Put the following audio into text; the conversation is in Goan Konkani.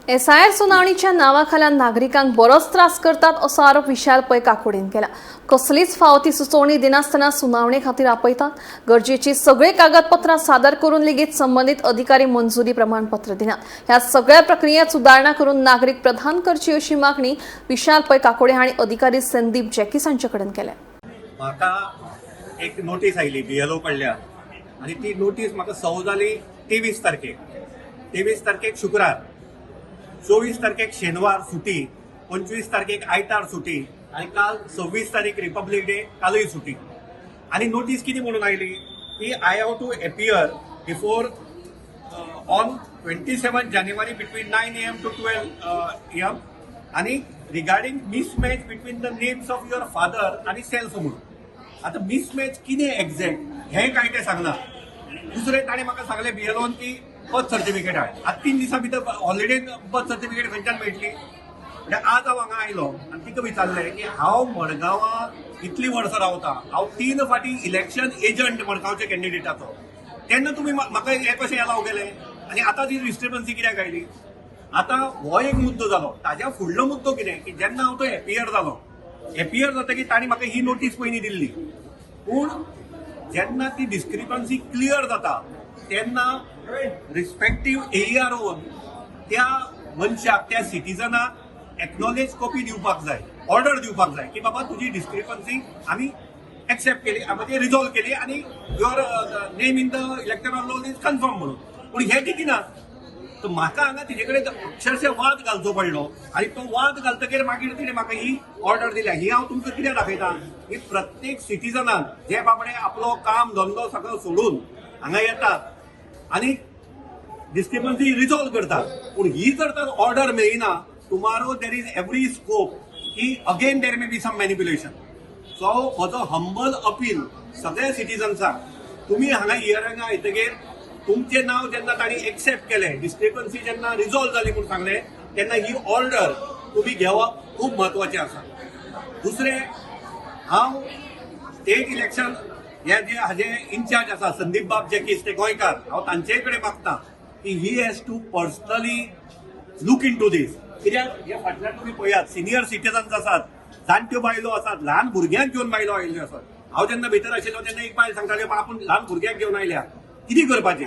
एसआयआर सुनावणीच्या नावाखाला नागरिकांक बरोच त्रास करतात असो आरोप विशाल पै काकोडीन केला. कसलीच फावो ती सुचोवणी दिनासतना सुनावणे खातीर आपयतात. गरजेची सगळी कागदपत्रां सादर करून लेगीत संबंदीत अधिकारी मंजुरी प्रमाणपत्र दिनात. ह्या सगळ्या प्रक्रियेत सुदारणा करून नागरीक प्रधान करची अशी मागणी विशाल पै काकोडे हांणी अधिकारी संदीप जॅकीस हांचे कडेन केल्या. म्हाका एक नोटीस आयली बीएलओ कडल्यान आनी ती नोटीस म्हाका सव जाली 23 तारखेक. 23 तारखेक शुक्रार, 24 तारखेक शेनवार सुटी, 25 तारखेक आयतार सुटी आनी काल 26 तारीख रिपब्लीक डे, कालूय सुटी. आनी नोटीस कितें म्हणून आयली की I have to appear before on 27 January between 9 a.m. to 12 a.m. आणि regarding mismatch between the names of your father आणि सेल्फ म्हणून. आता मिसमॅच कितें एक्झॅक्ट हें काय तें सांगना. दुसरें, ताणें म्हाका सांगलें बीएलओन की बर्थ सर्टिफिकेट हाड. आतां 3 दिसां भितर हॉलिडेन बर्थ सर्टिफिकेट खंयच्यान मेळटली? म्हणजे आज हांव हांगा आयलो आनी तिका विचारलें की हांव मडगांवां इतलीं वर्सां रावता, हांव 3 फाटीं इलेक्शन एजंट मडगांवच्या कॅन्डिडेटाचो, तेन्ना तुमी म्हाका हें कशें एलाव केलें आनी आतां ती डिस्टर्बन्सी कित्याक आयली? आतां हो एक मुद्दो जालो. ताज्या फुडलो मुद्दो कितें की जेन्ना हांव तो एपियर जालो, एपियर जातकीर तांणी म्हाका ही नोटीस पयलीं दिल्ली. पूण जेन्ना ती डिस्क्रिपन्सी क्लियर जाता तेन्ना रिस्पेक्टीव एईआरओन त्या मनशाक, त्या सिटीजनाक एक्नॉलेज कॉपी दिवपाक जाय, ऑर्डर दिवपाक जाय की बाबा तुजी डिस्क्रिपन्सी आमी एक्सेप्ट केली, म्हणजे रिजॉल्व केली आनी your name in the electoral roll is confirm म्हणून. पूण हे ती दिना. तर म्हाका हांगा तिजे कडेन अक्षरशः वाद घालचो पडलो आनी तो वाद घालतकीर मागीर तिणें म्हाका ही ऑर्डर दिल्या. ही हांव तुमकां कित्याक दाखयता की प्रत्येक सिटीजनान जे बाबडे आपलो काम धंदो सगळो सोडून हांगा येतात आनी डिस्क्रिपन्सी रिजॉल्व करतात, पूण ही जर तर ऑर्डर मेळना, tomorrow there is every scope की again there may be some manipulation. So म्हजो हंबल अपील सगळ्या सिटीजन्साक, तुमी हांगा हियरिंगा येतकीर तुमचें नांव जेन्ना तांणी एक्सेप्ट केलें, डिस्क्रिपन्सी जेन्ना रिजॉल्व जाली म्हूण सांगलें, तेन्ना ही ऑर्डर तुमी घेवप खूब म्हत्वाचें आसा. दुसरें, हांव स्टेट इलेक्शन हे जे हाजे इन्चार्ज आसा संदीप बाब जॅकीस, ते गोंयकार, हांव तांचे कडेन मागता की he has to personally look into this. कित्याक हे फाटल्यान तुमी पळयात, सिनियर सिटीजन्स आसात, जाणट्यो बायलो आसात, ल्हान भुरग्यांक घेवन बायलो आयिल्ल्यो आसात. हांव जेन्ना भितर आशिल्लो तेन्ना एक बायल सांगताली, "बाबा, आपूण ल्हान भुरग्याक घेवन आयल्या, कितें करपाचें?"